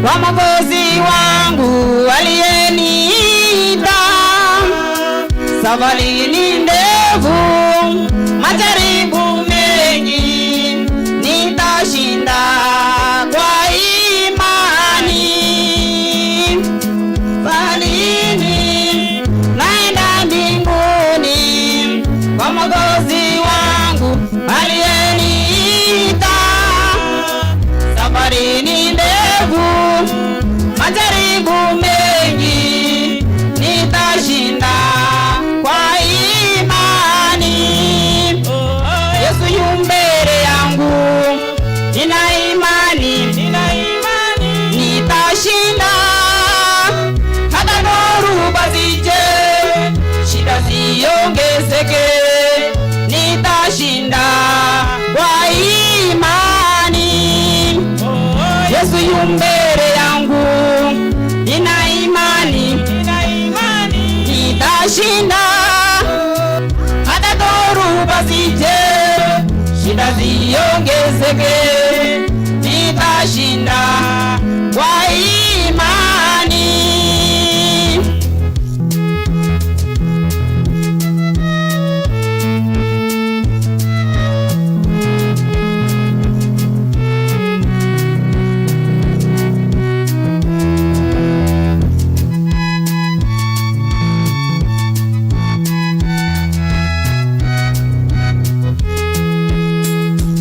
Kwa Mwokozi wangu aliyeniita, safari ni ndefu, majaribu mengi, nitashinda kwa imani. Safarini naenda mbinguni kwa Mwokozi wangu aliyeniita. Safari ni ndefu, majaribu mengi, nitashinda kwa imani. Yesu yu mbele yangu, nina imani, nitashinda hata dhoruba zije, shida ziongezeke, nitashinda kwa imani. Yesu yu mbele yangu, nina imani, nitashinda hata dhoruba zije, shida ziongezeke, nitashinda kwa imani.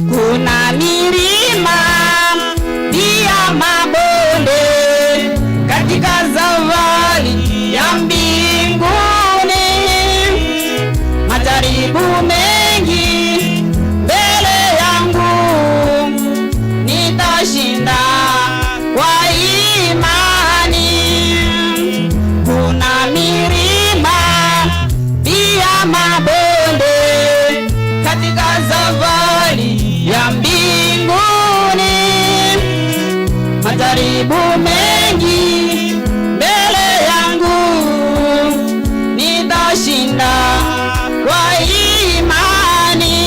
Kuna milima pia mabonde katika safari ya mbinguni, majaribu mengi mbele yangu, nitashinda kwa imani. Kuna milima pia mabonde katika safari ya mbinguni, majaribu mengi mbele yangu, nitashinda kwa imani.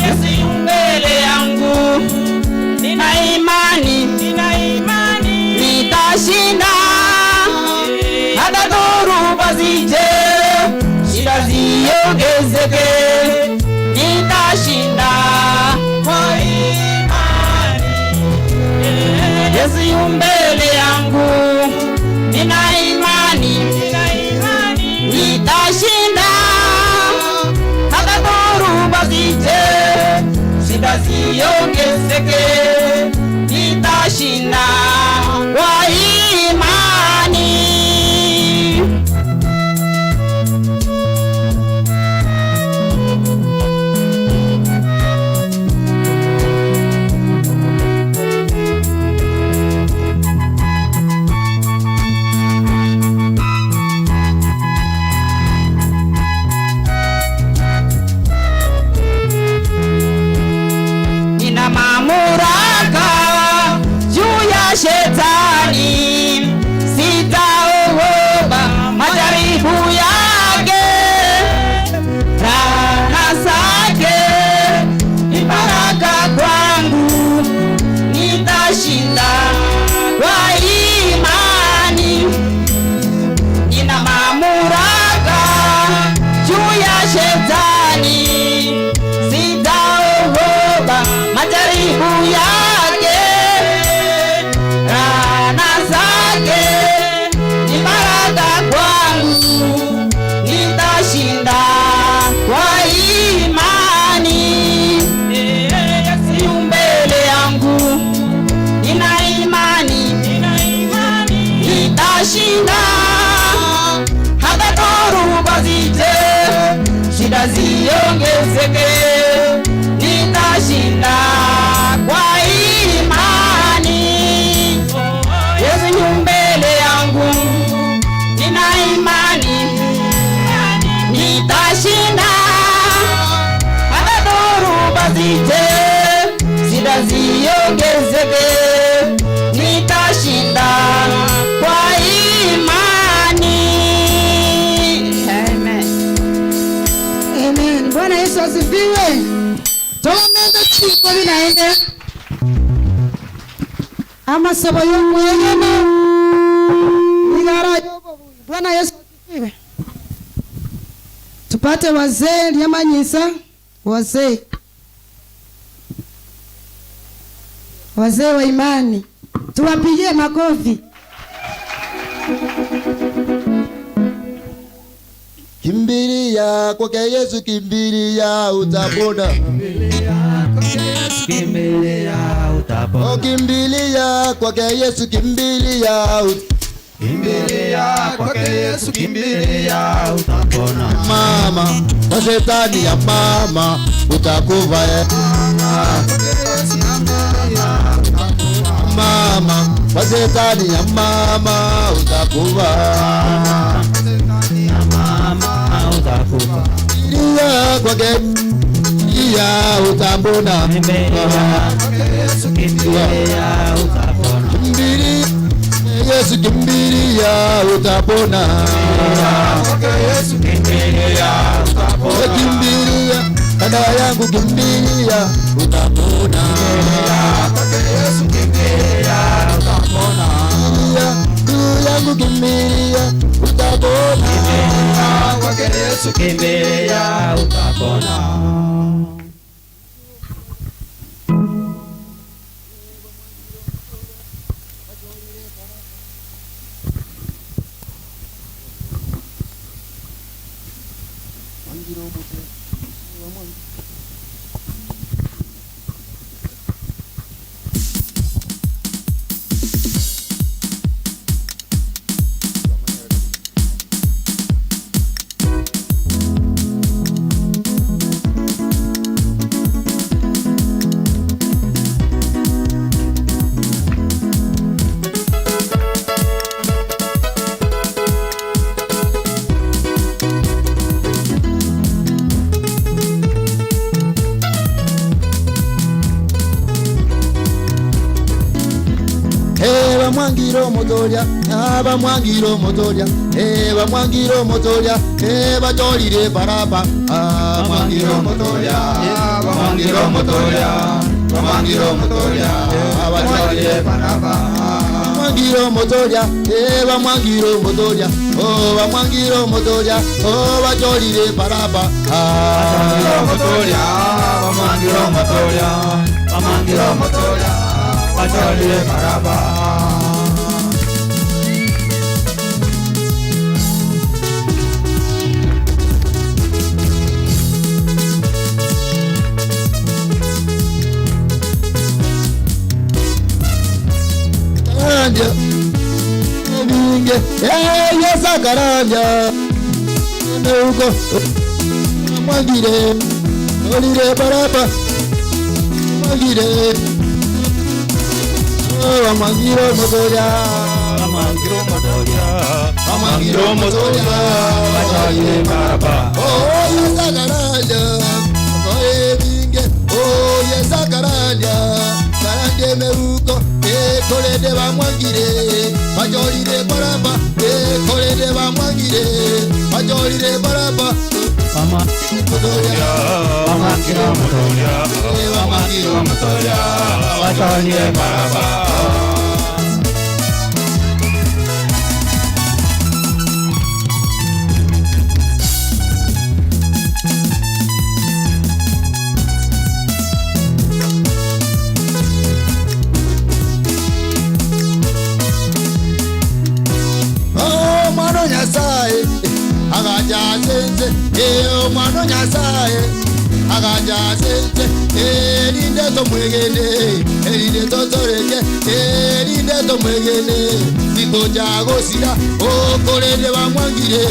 Yesu yu mbele yangu, nina imani, nitashinda hata dhoruba zije, shida ziongezeke, nitashinda kwa imani. Yesu yu mbele yangu, nina imani, nitashinda hata dhoruba zije, shida ziongezeke, nitashinda kwa imani. Nina mamlaka juu ya shetani, sitaogopa majaribu yake. Laana zake ni baraka kwangu, nitashinda kwa imani. Nina mamlaka juu ya shetani, sitaogopa majaribu yake. Laana zake ni baraka kwangu, nitashinda kwa imani. Yesu mbele yangu, nina imani, nitashinda hata dhoruba zije, shida ziongezeke, nitashinda kwa imani. Yesu yu mbele yangu, nina imani, nitashinda hata dhoruba zije, shida ziongezeke, nitashinda kwa imani. Amen. Amen. Bwana Yesu asifiwe. Tomenda chiko binaende. Amasabo y'omwegena nigo are ay'obobui. Bwana Yeso asifiwe. Tupate wazee riamanyisa wazee. Wazee wa imani tuwapigie makofi. Kimbilia kwake Yesu, kimbilia utapona. Kimbilia utapona. Oh, kimbilia kwake Yesu, kimbilia Kimbilia kwake Yesu, kimbilia utapona. Mama kwa shetani ya mama utakufa eh. Mama kwa shetani ya mama utakufa. Mama utakufa. Kimbilia kwake kimbilia utapona. Kimbilia kwake Yesu, kimbilia utapona. Kimbilia Yesu, kimbilia utapona. Yesu, kimbilia utapona. Kimbilia dada yangu, kimbilia utapona. Yesu, kimbilia utapona. Kimbilia ndugu yangu, kimbilia utapona. Kwake Yesu, kimbilia utapona. Eh, bamwangira omotoria, ah, bamwangira omotoria, eh, bamwangira omotoria, eh, bachorire Baraba, ah, bamwangira omotoria, bamwangira omotoria, bamwangira omotoria, ah, bachorire Baraba. Bamwangira omotoria, eh, bamwangira omotoria, oh, bamwangira omotoria, oh, bachorire Baraba, ah, Bamwangira omotoria, bamwangira omotoria, bamwangira omotoria, bachorire Baraba. Karanja ebinge eh, Yesu akaranja emeuko mwangire olire Baraba mwangire oh, mwangire omotoria Bamwangira omotoria, bamwangira omotoria bachorire Baraba. Oh, Yesu akaranja oh, ebinge oh, Yesu akaranja karanja emeuko ekolede bamwangire bajolire Baraba ekolede bamwangire bajolire Baraba omotoria Bamwangira omotoria, bamwangira omotoria, bachorire Baraba. Oh, mwana o Nyasaye agacha ase ense, eh, omwana o Nyasaye agacha ase ense, eh, erinde tomwegene, erinde totoreke, eh, erinde tomwegene, titocha gosira, oh, korende bamwangire,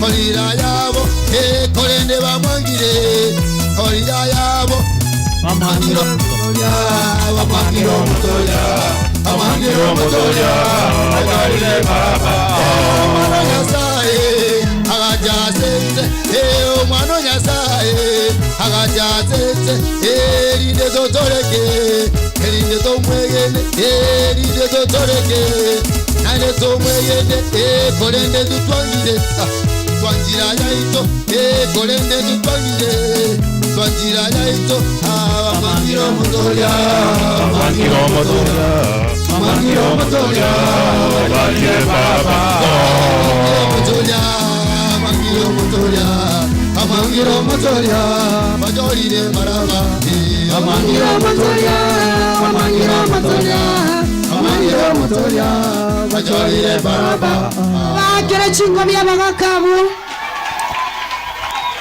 korira yabo, eh, korende bamwangire, korira yabo, Bamwangira omotoria, bamwangire omotoria, bamwangire omotoria, bachorire Baraba. Omwana o Nyasaye agacha ase ense, eh, omwana o Nyasaye agacha ase ense, eh, erinde totoreke, erinde tomwegene, eh, erinde totoreke, naende tomwegene, eh, korende tutwangire, ah, twanjira yaito, eh, korende tutwangire, twanjira yaito, ah, bamwangire omotoria, Bamwangira omotoria, Amangire omotoria, Bakire Baraba. Omotoria, amangire omotoria, amangire omotoria, bajorire Baraba. Amangire omotoria, amangire omotoria, amangire omotoria, bajorire Baraba. Bakire chingo bya bagakabu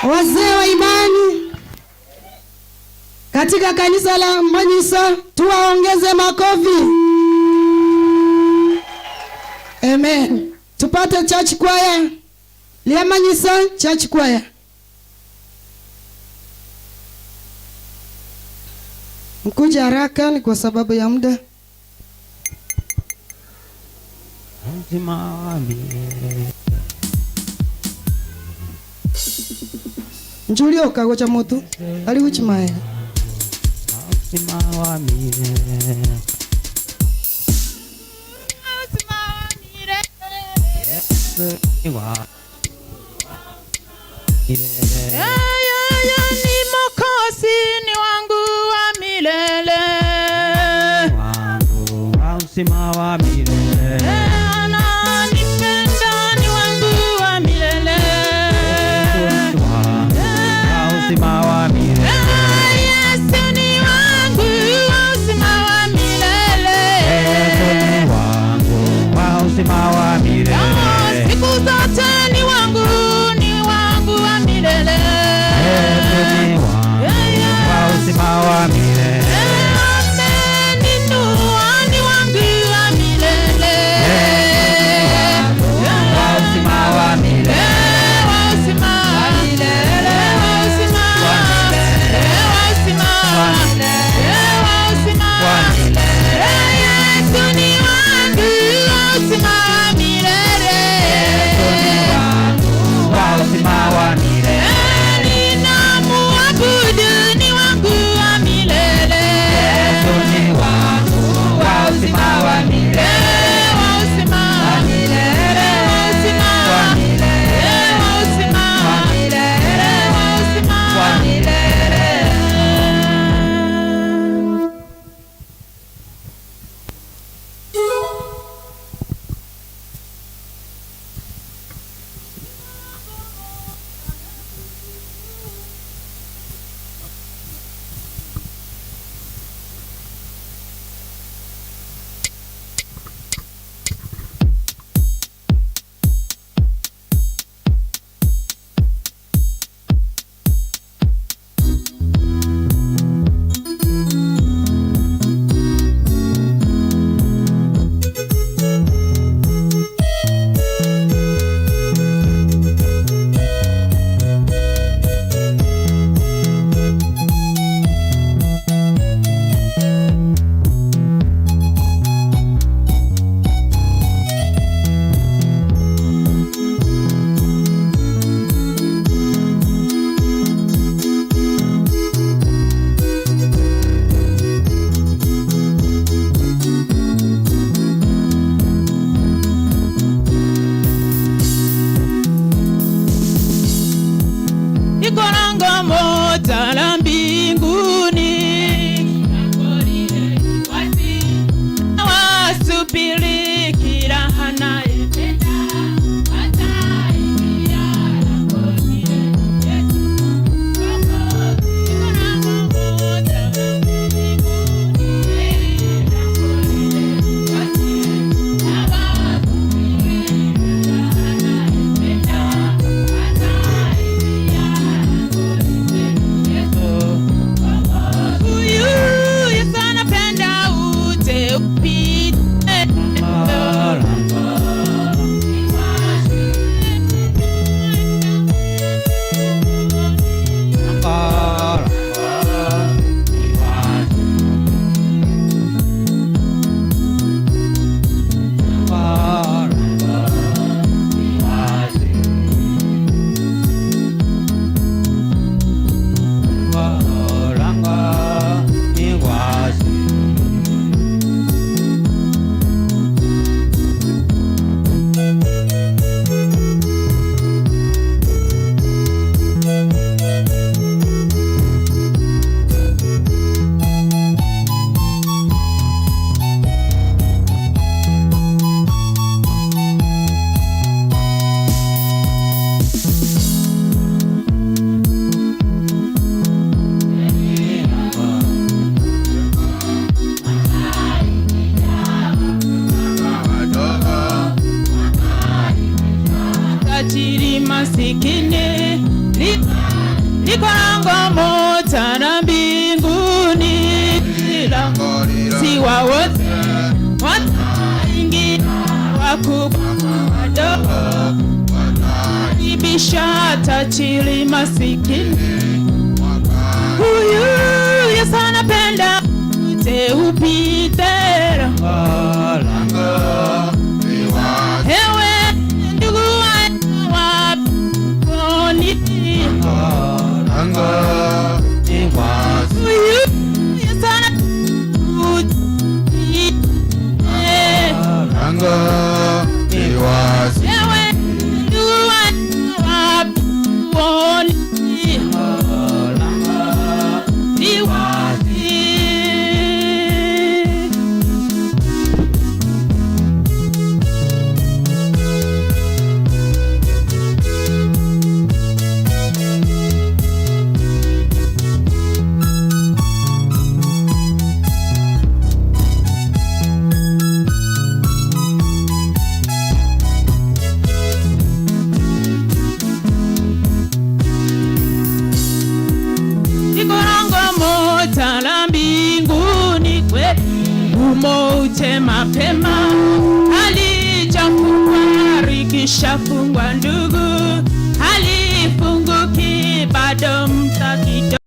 wazee wa imani katika kanisa la Manyisa, tuwaongeze makofi. Amen. Tupate church choir lia Manyisa church choir. Mkuja haraka ni kwa sababu ya muda. Uzima wa milele. Njuli okagocha mutu ali kuchimaya. Uzima wa milele. Yesu ni wa milele. Yeye ni Mwokozi ni wangu wa milele. Wangu wa uzima wa milele. Ananipenda ni wangu wa milele. Yesu ni wangu wa uzima wa milele. Yesu ni wangu wa uzima wa milele. Yesu ni wangu wa uzima wa milele. Siku zote ni wangu, ni wangu wa milele. Yesu ni wangu wa uzima wa milele. Ameninua ni wangu wa milele. Wakubwa wadogo ibisha tajiri masikini. Huyu Yesu anapenda uje upite. Ewe ndugu wa poni. Huyu Yesu anapenda Ewe ndugu wa poni. Ni wazi. Iko lango moja la mbinguni kweli, humo uje mapema, halijafungwa likishafungwa ndugu, halifunguki bado muda kidogo.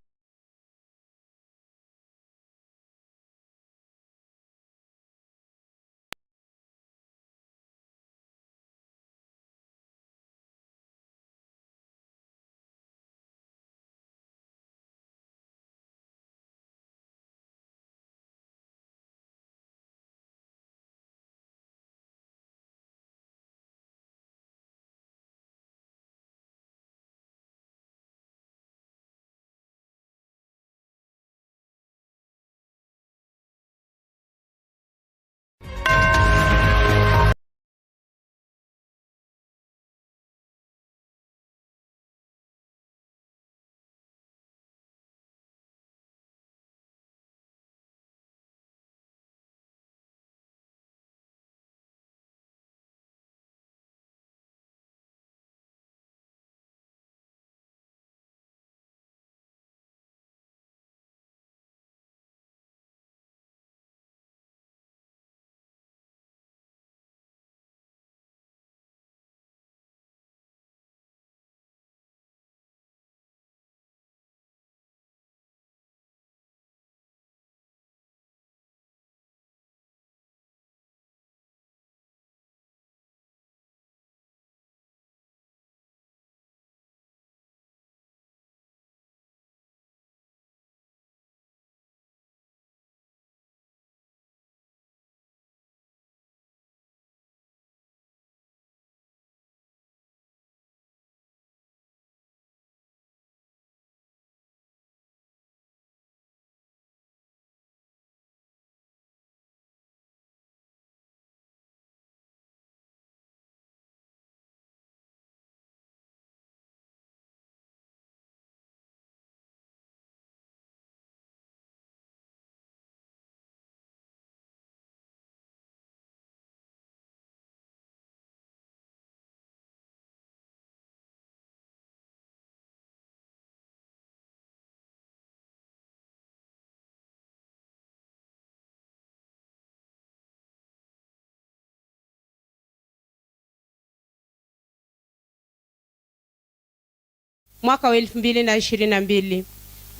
Mwaka wa 2022.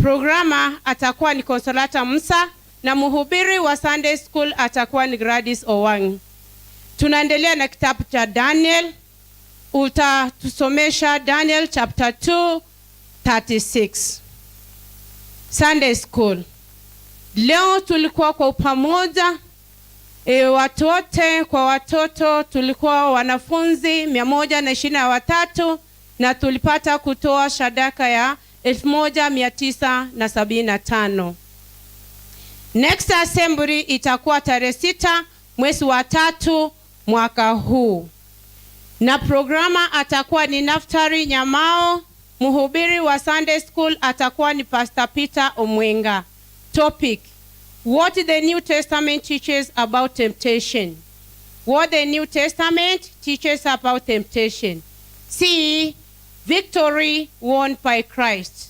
Programa atakuwa ni Consolata Musa na mhubiri wa Sunday School atakuwa ni Gladys Owang. Tunaendelea na kitabu cha Daniel. Utatusomesha Daniel chapter 2 36. Sunday School. Leo tulikuwa kwa pamoja watu wote kwa watoto tulikuwa wanafunzi 123 na tulipata kutoa sadaka ya 1975. Next assembly itakuwa tarehe 6 mwezi wa 3 mwaka huu. Na programa atakuwa ni Naftali Nyamao, mhubiri wa Sunday School atakuwa ni Pastor Peter Omwenga. Topic: What the New Testament teaches about temptation. What the New Testament teaches about temptation. C. Victory won by Christ.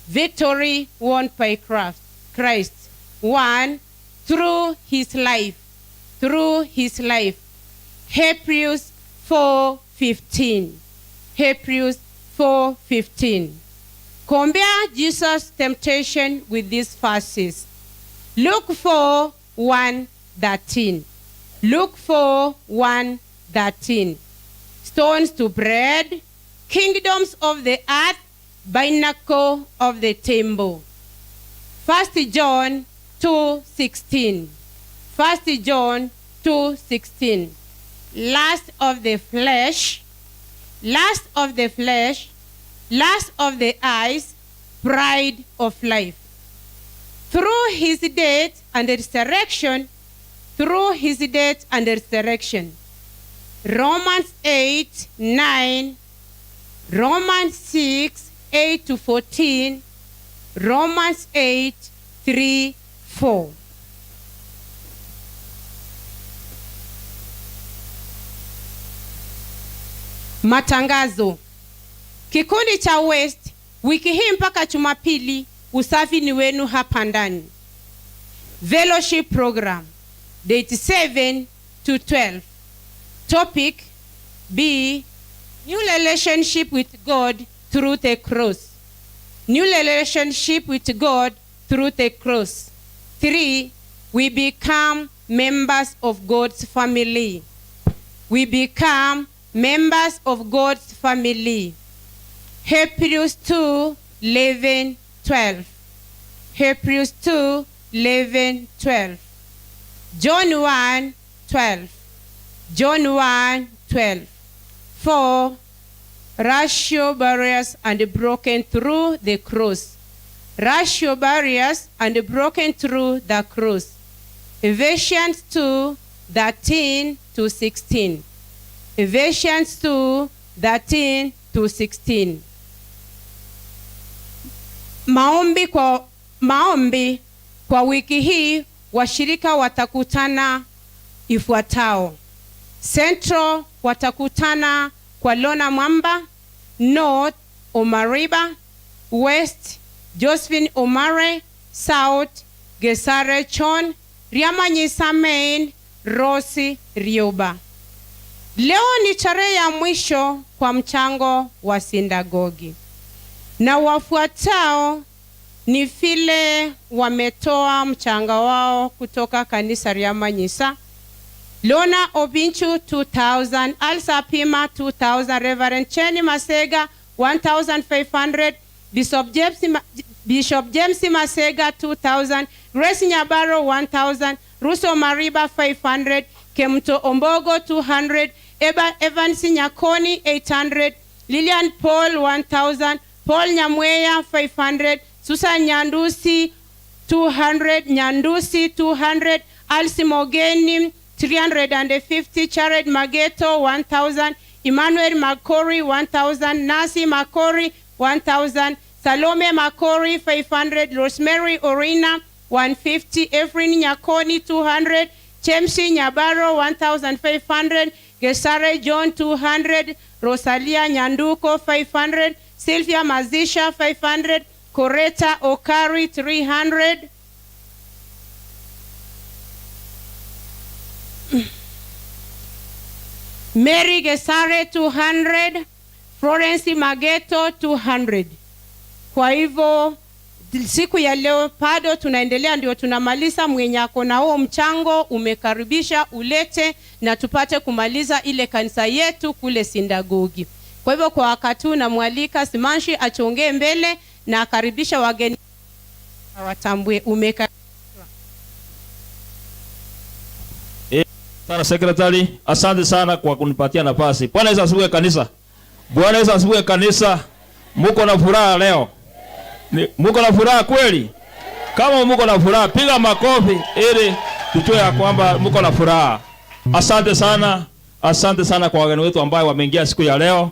Victory won by Christ. Christ. 1. Through his life. Through his life. Hebrews 4:15. Hebrews 4:15. Compare Jesus' temptation with these verses. Luke 4 1 13. Luke 4 1 13. Stones to bread, kingdoms of the earth, pinnacle of the temple. 1 John 2:16. 1 John 2:16. Lust of the flesh, lust of the flesh, lust of the eyes, pride of life. Through his death and resurrection, through his death and resurrection. Romans 8 9, Romans 6 8 to 14, Romans 8 3 4. Matangazo. Kikundi cha West wiki hii mpaka Jumapili, usafi ni wenu hapa ndani. Fellowship program date 7 to 12. Topic B new relationship with God through the cross. New relationship with God through the cross. 3 we become members of God's family. We become members of God's family. Hebrews 2 11 12. Hebrews 2 11 12. John 1 12. John 1 12. 4. Racial barriers and broken through the cross. Racial barriers and broken through the cross. Ephesians 2 13 to 16. Ephesians 2 13 to 16. Maombi kwa, maombi kwa wiki hii washirika watakutana ifuatao. Central watakutana kwa Lona Mwamba, North Omariba, West Josephine Omare, South Gesare Chon, Riamanyisa Main, Rosi Rioba. Leo ni tarehe ya mwisho kwa mchango wa sinagogi, na wafuatao ni vile wametoa mchango wao kutoka kanisa Riamanyisa. Lona Obinchu 2000, Alsa Pima 2000, Reverend Cheni Masega 1500, Bishop James, Bishop James Masega 2000, Grace Nyabaro 1000, Russo Mariba 500, Kemto Ombogo 200, Eba Evans Nyakoni 800, Lilian Paul 1000, Paul Nyamweya 500, Susan Nyandusi 200, Nyandusi 200, Alsi Mogeni 350, Chared Mageto 1000, Emmanuel Makori 1000, Nasi Makori 1000, Salome Makori 500, Rosemary Orina 150, Efrin Nyakoni 200, Chemsi Nyabaro 1500, Gesare John 200, Rosalia Nyanduko 500, Sylvia Mazisha 500, Coretta Okari 300, Mary Gesare 200, Florence Mageto 200. Kwa hivyo siku ya leo bado tunaendelea, ndio tunamaliza. Mwenye ako na huo mchango umekaribisha, ulete na tupate kumaliza ile kanisa yetu kule sinagogi. Kwa hivyo kwa wakati huu namwalika Simanshi achongee mbele na akaribisha wageni watambue umeka Sana secretary, asante sana kwa kunipatia nafasi. Bwana Yesu asifiwe kanisa. Bwana Yesu asifiwe kanisa. Muko na furaha leo? Muko na furaha kweli? Kama muko na furaha, piga makofi ili tujue ya kwamba muko na furaha. Asante sana. Asante sana kwa wageni wetu ambao wameingia siku ya leo.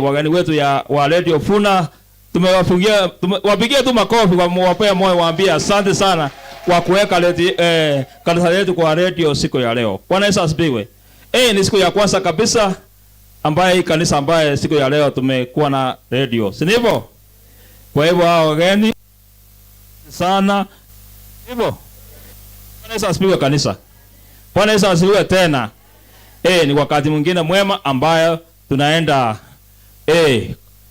Wageni wetu ya wa Radio Funa tumewafungia, wapigie tu makofi kwa muwapee moyo, waambie asante sana kwa kuweka kanisa letu kwa radio siku ya leo. Bwana Yesu asifiwe. Ni siku ya kwanza kabisa ambaye hii kanisa ambaye siku ya leo tumekuwa na radio. Si ndivyo? Kwa hivyo hao wageni sana. Hivyo. Bwana Yesu asifiwe kanisa. Bwana Yesu asifiwe tena. Eh, ni wakati mwingine mwema ambayo tunaenda eh,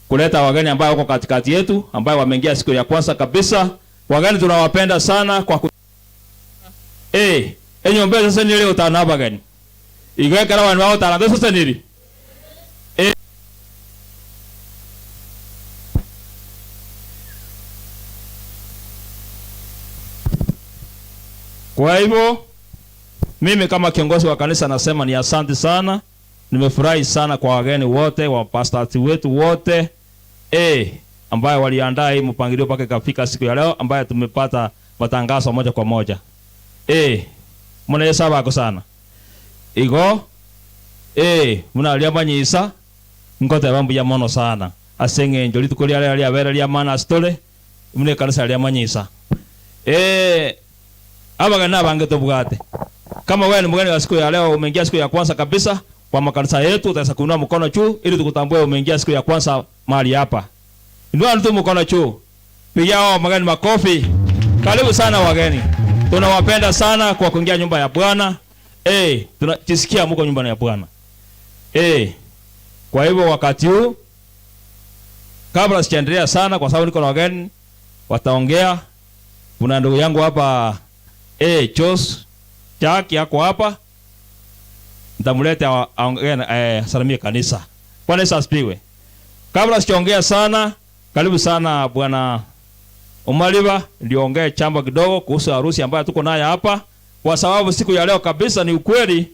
kuleta wageni ambayo wako katikati yetu ambayo wameingia siku ya kwanza kabisa. Wageni tunawapenda sana kwa ku... eh, enyomba sasa nili utana abageni igwekera abantu bagotara sasa nili eh. Kwa hivyo mimi kama kiongozi wa kanisa nasema ni asante sana. Nimefurahi sana kwa wageni wote wa pastati wetu wote eh, ambayo waliandaa hii mpangilio mpaka ikafika siku ya leo ambayo tumepata matangazo moja kwa moja. Eh, mwana Yesu abako sana. Igo eh muna manyisa ngote bambuya mono sana. Aseng'enjo rituko ria ria bera ria mana stole mune kanisa ria manyisa. Eh abageni abange tobwate. Kama wewe ni mgeni wa siku ya leo, umeingia siku ya kwanza kabisa kwa makanisa yetu, utaweza kuinua mkono juu ili tukutambue umeingia siku ya kwanza mahali hapa. Inua tu mkono juu. Pigia hao mageni makofi. Karibu sana wageni. Tunawapenda sana kwa kuingia nyumba ya Bwana. Eh, tunajisikia mko nyumba ya Bwana. Eh. Kwa hivyo wakati huu kabla sijaendelea sana kwa sababu niko na wageni wataongea. Kuna ndugu yangu hapa eh, Jos Jack yako hapa. Nitamleta aongee eh, salimie kanisa. Bwana Yesu asifiwe. Kabla sijaongea sana, karibu sana Bwana Omaliba ndio chambo kidogo kuhusu harusi ambayo tuko nayo hapa, kwa sababu siku ya leo kabisa ni ukweli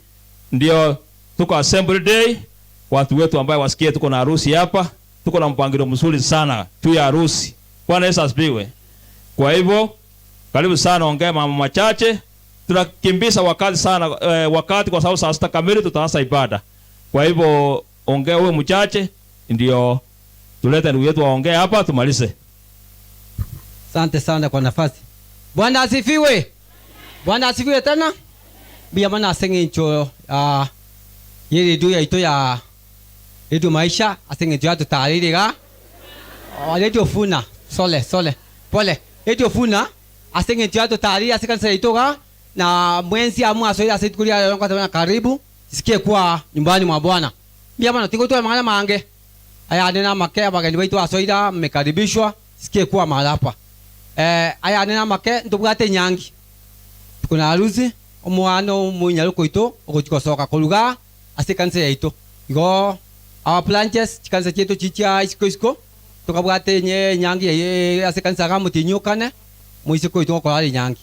ndio tuko assembly day. Watu wetu ambayo wasikie tuko na harusi hapa, tuko na mpangilio mzuri sana juu ya harusi. Bwana Yesu asifiwe. Kwa hivyo karibu sana, ongea mambo machache. Tunakimbiza wakati sana eh, wakati kwa sababu saa sita kamili tutaanza ibada. Kwa hivyo ongea uwe mchache ndio tulete ndugu yetu waongee hapa tumalize. Asante sana kwa nafasi. Bwana asifiwe. Bwana asifiwe tena. Bia mana aseng'encho ah ye redio yaito ya redio maisha aseng'encho yatutarire iga oh, redio funa sole sole pole redio funa aseng'encho yatutarire ase kanisa yaito iga na mwenzi amu asoire ase rituko ria rero na karibu sisikie kuwa nyumbani mwa Bwana. Bia mana tigotwara mang'ana mange aya nena make abageni baitu asoira mmekaribishwa sikie kuwa mahali hapa. Eh, aya nena make ntobwate nyangi kuna harusi omwana omonyaruko oito ogochikosoka koruga ase ekanisa yaito igo our branches chikanisa chiaito chichia isiko isiko tokabwate enye enyangi eye ase ekanisa iga motinyokane moiseke oito gokora are enyangi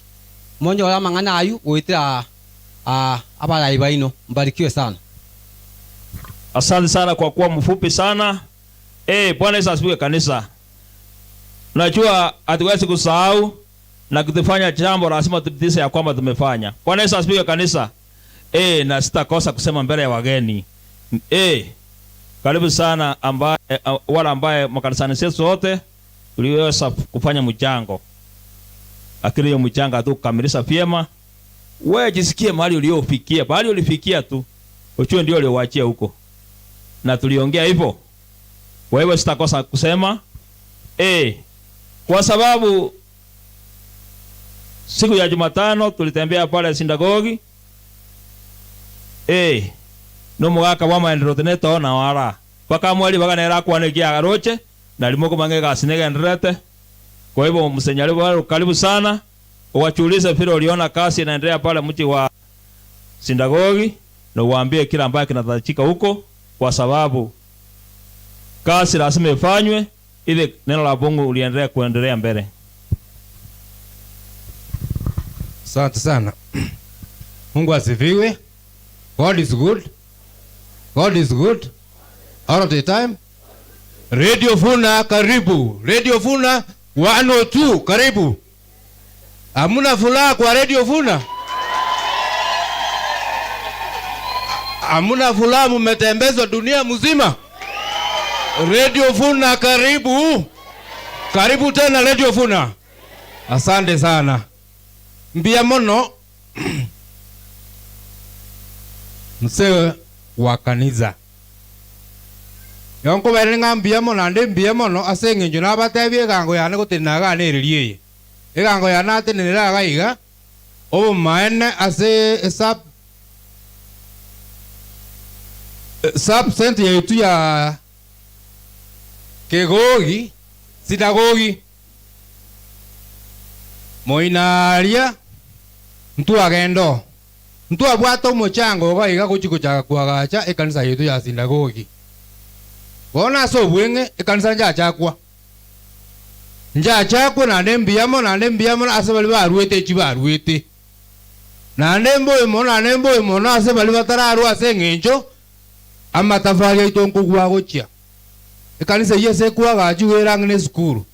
monyore amang'ana aywo goetera ah, abarai baino mbarikiwe sana. Asante sana kwa kuwa mfupi sana. Eh, Bwana Yesu asifiwe kanisa. Najua hatuwezi kusahau na kutufanya jambo lazima tuthibitishe ya kwamba tumefanya. Bwana Yesu asifiwe kanisa. Eh, na sitakosa kusema mbele ya wageni. Eh, karibu sana ambaye wala ambaye makanisani zetu wote tuliweza kufanya mchango. Lakini hiyo mchango hatukukamilisha vyema. Wewe jisikie mahali uliofikia, mahali ulifikia tu. Ujue ndio uliowaachia huko. Na tuliongea hivyo. Kwa hivyo sitakosa kusema eh, kwa sababu siku ya Jumatano tulitembea pale sinagogi eh, no mugaka wa maendeleo teneto na wara bakamweli baganera kwanikia garoche na limo kumange gasinegenderete. Kwa hivyo msenyali wao karibu sana, uwachulize vile uliona kazi inaendelea pale mji wa sinagogi, na uwaambie kila ambaye kinahitajika huko, kwa sababu kazi lazima ifanywe ili neno la Mungu liendelee kuendelea mbele. Asante sana. Mungu asifiwe. God is good. God is good. All of the time. Radio Funa karibu. Radio Funa 102 karibu. Hamuna furaha kwa Radio Funa? Hamuna furaha, mumetembezwa dunia mzima. Radio Funa karibu. Karibu tena Radio Funa. Asante sana. Mbia mono msee wa kanisa yonko bere ng'a mbia mono ande mbia mono ase eng'encho nabatebia egango yane gotenena iga nereria eye egango yane atenenera iga iga obomaene ase esub Sub center yaito ya Kegogi, sinagogi, moina aria ntwagenda oo. Ntwabwate omochango iga iga gochia gochaka koagacha ekanisa yaito ya sinagogi. Bono ase obweng'e ekanisa njachakwa. Njachakwe naende mbuya mono naende mbuya mono ase baria baruete eki baruete. Naende mbobe mono naende mbobe mono ase baria batararua ase engencho amatafari aito nkogwa gochia. Ekanisa eyio ase ekoagachwa ere ang'e nesukuru,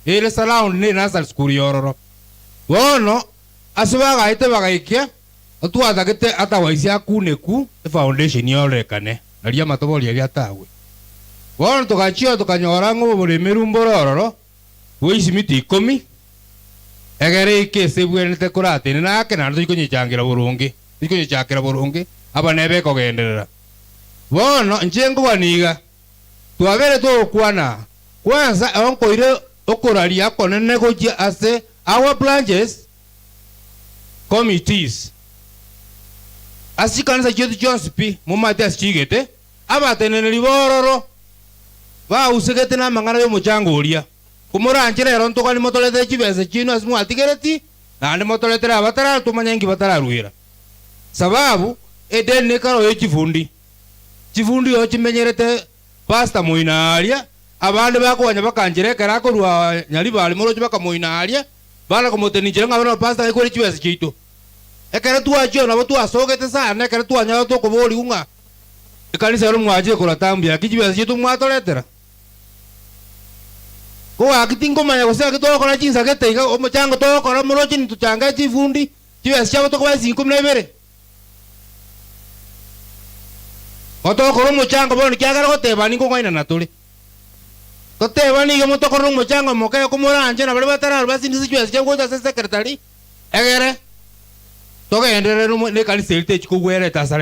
ere surround ne nursery school yororo. Bono ase bagaete bagaikia, ntwatagete otherwise akuneku efoundation yororekane nario amatobori aria atagwe. Bono togachia tokanyora ng'a oboremeru mbore ororo bwe chisimiti ikomi, egere eike ase ebwenerete koratenena ake naende tochie konyechangira boronge, tochie konyechakera boronge aba nebe ekogenderera. Bono inche nkogania iga, twabeire togokwana aa, kwansa eo nkoire okoraria okonene gochia ase our branches committees, ase chikanisa chiaito chionsi pi, momanyete ase chiigete, Abateneneri b'ororo bausegete namang'ana y'omochango oria. Komoranche rero ntoganie motoretere chibesa chiaino ase mwatigereti, naende motoretere abatararwa tomanye inki batararuera. Sababu, edeni nekaro ye chifundi. Chifundi oo chimenyerete pastor moino aria, abande bakoganya bakanchera ekero akorua Nyaribari moroche bakamoina aria, bana komotenenchera ng'a bono pastor aikore chibesa chiaito. Ekero twachia oo nabo twasogete sana ekero twanyora tokoborigwa ng'a Ekanisa ero mwachire korata mbuya ki chibesa chiaito mwatoretera? Ko gaki tinkomanya gose gaki togokora chinsa gete iga omochango togokora moroche nitochanga chifundi chibesa chiabo tokobae chiringi ikomi na ibere. Gotokora omochango bono kiagera goteba ninkong'ainana tore. Totebani iga motokorere omochango moke komoranche na baria batararwa basindise chibesa chiabo gocha ase secretary egere togenderere ne ekanisa eria techikogwerete asare.